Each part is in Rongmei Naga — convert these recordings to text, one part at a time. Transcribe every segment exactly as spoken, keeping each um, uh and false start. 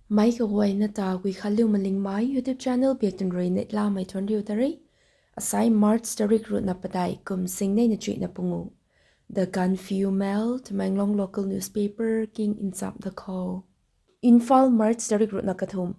Mei kaguayna ta Guikhanliu Malingmei YouTube channel biak tun rui neihlamei thuanc riu ta re. Asai March tarik ruhna padeih kum singneina chuihna pungu. The Gaanphiu Mail, Tamenglong local newspaper king ncham da khou. Imphal, March tarik ruhna kathumh.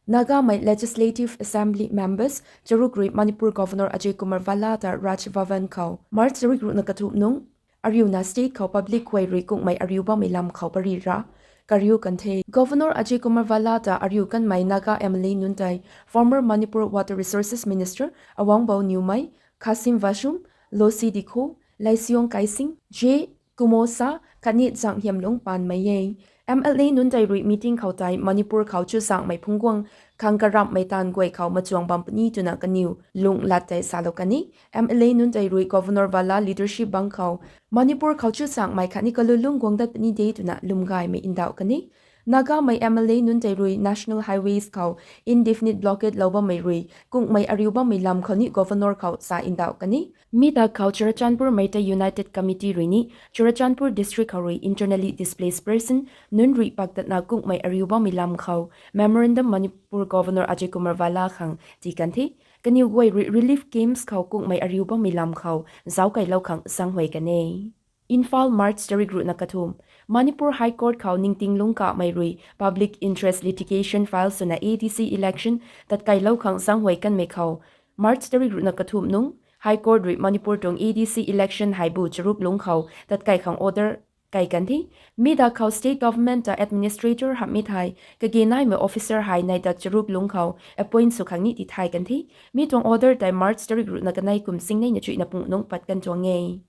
Nagamei Legislative Assembly members charuk rui Manipur Governor Ajay Kumar Bhalla ta Raj Bhavan khou March tarik ruhna kathumh nung ariuna state khou public guay rui kungmei ariu bammei lam khou pary ra kariu kan the. Governor Ajay Kumar Bhalla ta ariu kanmei Naga M L A nunc tei former Manipur Water Resources Minister Awangbou Newmai, Khashim Vashum, Losi Dikho, Leishiong Keishing, J Kumo Sha khatni Zanghiamlung Panmei e. M L A nunc tei rui meeting khou tei Manipur khou chuzaenghmei phungcguang khang karamhmei taanv guay khou machuang bam puni twna kaniw lungh lat tei salou kan e. M L A nunc tei rui Governor Bhalla leadership bang khou Manipur khou chuzaenghmei khatni kalulung guang dat puni de twna lwmgaymei ndauh kan e. Nagamei M L A nunc tei rui national highways khou indefinite blockade lou bammei rui kungmei ariu bammei lam khou ni Governor khou sa ndauh kan e. Mi ta khou Churachandpur Meitei United Committee rui ni Churachandpur district khou rui internally displaced person nunc rui paktatna kungmei ariu bammei lam khou memorandum Manipur Governor Ajay Kumar Bhalla khang tii kan the. Kaniw guay rui relief camps khou kungmei ariu bammei lam khou zauckailou khang zaenghuay kan e. Imphal, March tarik ruhna kathumh. Manipur High Court khou ningting lungc kamei rui public interest litigation file swna A D C election tatkailou khang zaenghuay kanmei khou March tarik ruhna kathumh nung High Court rui Manipur tuang A D C election hei bu charuk lungc khou tatkai khang order kai kan the. Mi ta khou state government ta administrator hamhmei thei kage naimei officer hei neih tat charuk lungc khou appoint sw khang ni tithay kan the. Mi tuang order tei March tarik ruhna kanei kum singneina chuihna pung nung pat kan tuang e.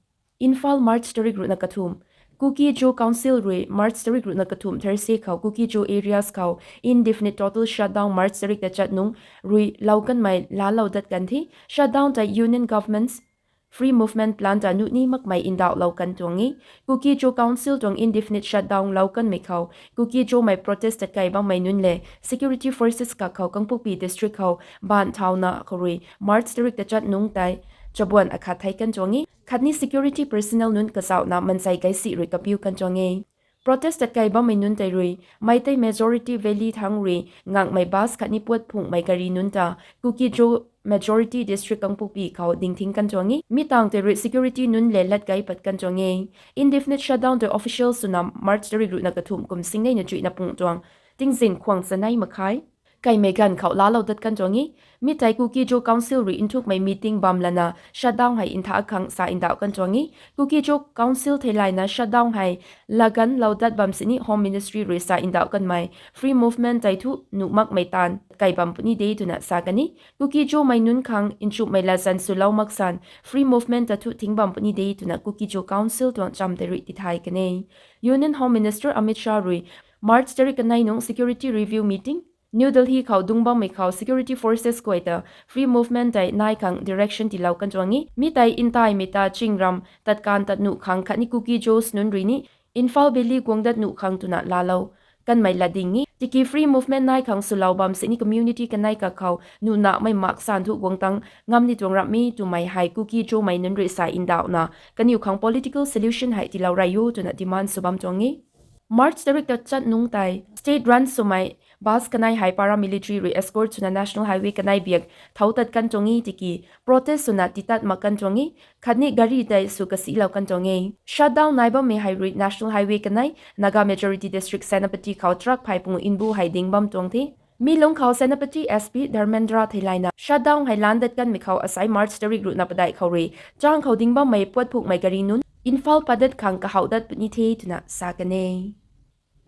Imphal, March tarik ruhna kathumh. Kuki-Zo Council rui March tarik ruhna kathumh Thursday khou Kuki-Zo areas khou indefinite total shutdown March tarik tachat nung rui lou kanmei laalou dat kan the. Shutdown tei Union Government's Free Movement Plan ta nuh ni makmei ndauhlou kan tuang e. Kuki-Zo Council tuang indefinite shutdown lou kanmei khou Kuki-Zomei protest tatkai bammei nunc le security forces kakhou Kangpokpi district khou baanv thauna khou rui March tarik tachat nung tei chabuan akhat thei kan tuang e. Khatni security personnel nunc kazauhna mansei gaisi rui kapiu kan tuang e. Protest tatkai bammei nunc tei rui Meitei majority valley thangc rui nganghmei bus khatni puat phunghmei gari nunc ta Kuki-Zo majority district Kangpokpi khou dingthing kan tuang e. Mi tangv tei rui security nunc le latgei pat kan tuang e. Indefinite shutdown tei official swna March tarik ruhna kathumh kum singneina chuihna pung tuang tingzin khwang chanei makhai kaimei ganv khou laalou dat kan tuang e. Mi tei Kuki-Zo Council rui nthukmei meeting bam lana shutdown hei ntha khang sa ndauh kan tuang e. Kuki-Zo Council theilayna shutdown hei laganlou dat bam sini Home Ministry rui sa ndauh kanmei free movement tei thu nuh makmei taanv kai bam puni de twna sa kan e. Kuki-Zomei nunc khang nchumhmei latzan swlou mak san free movement ta thu thing bam puni de twna Kuki-Zo Council tuang cham tei rui tithay kan e. Union Home Minister Amit Shah rui March tarik kanei nung security review meeting New Delhi khou dungc bammei khou security forces guay ta free movement tei nai khang direction tiilou kan tuang e. Mi tei ntaimei ta chingram tatkan tat nuh khang khatni Kuki-Zos nunc rui ni Imphal Valley guang dat nuh khang twna laalou kanmei lat ding e. Tiki free movement nai khang swlou bam sini community kanei kakhou nuh nakmei mak san thu guang tang ngam ni tuang ramh mi twmei hei Kuki-Zomei nunc rui sa ndauhna kaniw khang political solution hei tiilou rai o twna demand sw bam tuang e. March tarik tachat nung tei state run swmei bus kanei hei paramilitary rui escort swna National Highway kanei biak thou tat kan tuang e. Tiki protest swna titat mak kan tuang e, khatni gari tei sw kasilou kan tuang e. Shutdown nai bammei hei rui National Highway kanei Naga majority district Senapati khou truck phey pungu nbu hei ding bam tuang the. Mi lungc khou Senapati S P Dharmendra theilayna shutdown hei lan dat kanmei khou asai March tarik ruhna padeih khou rui chang khou ding bammei puat phunghmei gari nunc Imphal padat khang kahouh dat puni the twna sa kan e.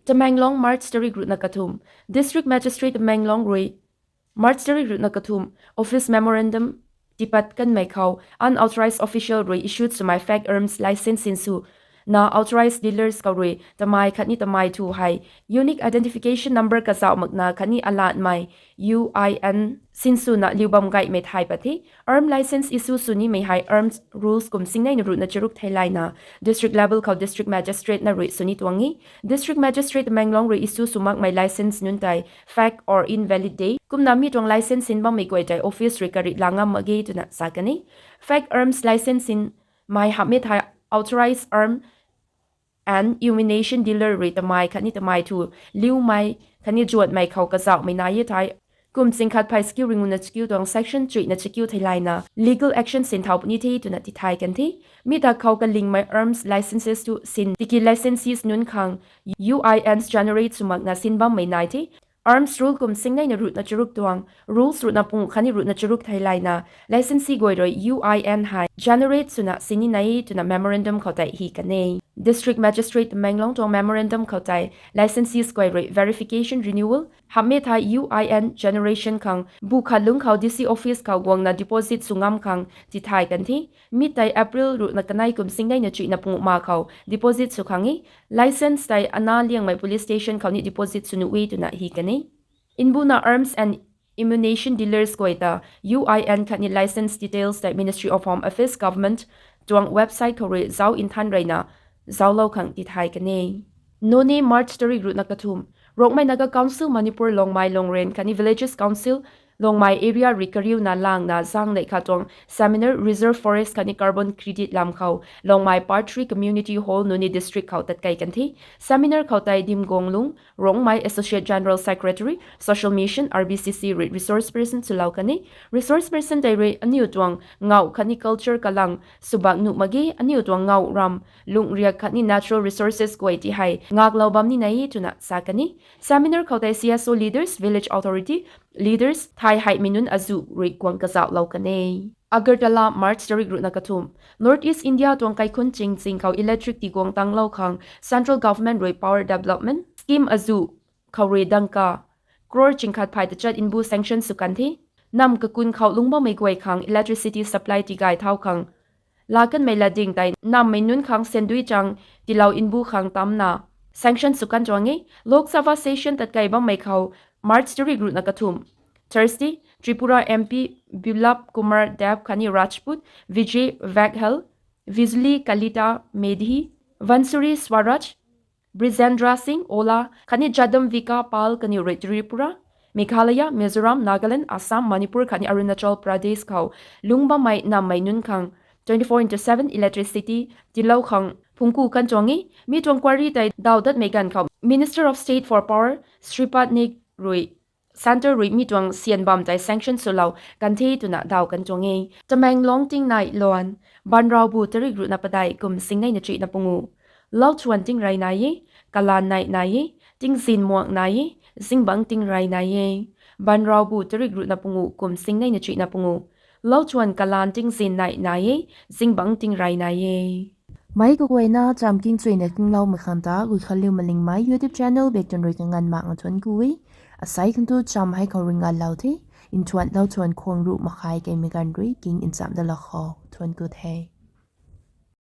Tamenglong, March tarik ruhna kathumh. District Magistrate Tamenglong rui March tarik ruhna kathumh office memorandum tipat kanmei khou unauthorized official rui issued swmei fake arms license sinsw na authorized dealers khou rui tamei khatni tamei thu hei unique identification number kazauh makna khatni alatmei U I N sinswna liu bam gaymei thay pat the. Arm license issue sw nimei hei Arms Rules kum singneina ruhna charuk theilayna district level khou district magistrate na rui sw ni tuang e. District Magistrate Tamenglong rui issue sw makmei license nunc tei fake or invalid de. Kumna mi tuang license sin bammei guay tei office rui karit la ngam mak ge twna sa kan e. Fake arms license sinmei hamhmei thei authorized arm and ammunition dealer rui tamei khatni tamei thu liumei khatni juatmei khou kazauhmei nai e thei, kum singkhat phey chakiu ringuna chakiu tuang section chuihna chakiu theilayna legal action sinthau puni the twna tithay kan the. Mi ta khou kalingmei arms licenses tu sin tiki licensees nunc khang U I Ns generate sw makna sin bammei nai the. Arms rule kum singneina ruhna charuk tuang rules ruhna pungu khatni ruhna charuk theilayna licensee guay rui U I N hei generate swna sini nai twna memorandum khou tei hi kan e. District Magistrate Tamenglong tuang memorandum khou tei licensees guay rui verification renewal hamhmei thei U I N generation khang bu khat lungc khou D C office khou guangna deposit sw ngam khang tithay kan the. Mi tei April ruhna kanei kum singneina chuihna pungu ma khou deposit sw khang e. License tei Ana Liangmei police station khou ni deposit sw nuh e twna hi kan e. Nbuna arms and ammunition dealers guay ta U I N khatni license details tei Ministry of Home Affairs government tuang website khou rui zauc nthan reyna zauclou khang tithay kan e. Noney, March tarik ruhna kathumh. Rongmei Naga Council Manipur Longmai Longren khatni Villages Council Longmai area rui kariuna langna zang neih khat tuang seminar reserve forest khatni carbon credit lam khou Longmai Part three Community Hall Noney District khou tatkei kan the. Seminar khou tei Dimguanglung Rongmei, Associate General Secretary, Social Mission, R B C C rui resource person swlou kan e. Resource person tei rui aniu tuang ngauh khatni culture kalang swbak nuh mak ge, aniu tuang ngauh ram, lungriak khatni natural resources guay ti hei ngaklou bam ni nai e twna sa kan e. Seminar khou tei C S O leaders, village authority leaders, thai heimei nunc azuh rui guang kazauhlou kan e. Agartala, March tarik ruhna kathumh. North East India tuang kaikhunc ching ching khou electric tiguang tanglou khang Central Government rui power development scheme azuh khou rui dangka crore chingkhat phay tachat nbu sanction sw kan the. Nam kakun khou lungc bammei guay khang electricity supply tigay thau khang laa kanmei latding tei nammei nunc khang sandui chang tiilou nbu khang tamna sanction sw kan tuang e. Lok Sabha session tatkei bammei khou March tarik ruhna kathumh, Thursday, Tripura M P Biplab Kumar Deb khatni Rajput, Vijay Vaghel, Vijli Kalita Medhi, Vansuri Swaraj, Brijendra Singh Ola khatni Jadam Vika Pal kaniw rui Tripura, Meghalaya, Mizoram, Nagaland, Assam, Manipur khatni Arunachal Pradesh khou lungc bammei nammei nunc khang twenty-four into seven electricity tiilou khang phungku kan tuang e. Mi tuang quarry tei daw datmei ganv khou Minister of State for Power Shripad Naik rui Centre rui mi tuang syan bam tei sanction swlou kan the twna daw kan tuang e. Tamenglong tingnai luan, Banraubu tarik ruhna padeih kum singneina chuihna pungu. Lauthuan tingrey nai e, kalan nei nai e, tingzin muang nai e, zingbangc tingrey nai e. Banraubu tarik ruhna pungu kum singneina chuihna pungu. Lauthuan kalan tingzin nei nai e, zingbangc tingrey nai e. Meic kaguayna chamv kingchuina kingloumei khang ta Guikhanliu Malingmei YouTube channel bak tun rui kanganv mak nga thuanc ku e. Asei khang tu chamv hei khou rui nganlou the. Nthuanlou thuan khwang ruh makhai keimei ganv rui king nchamc dalou khou thuanc ku the.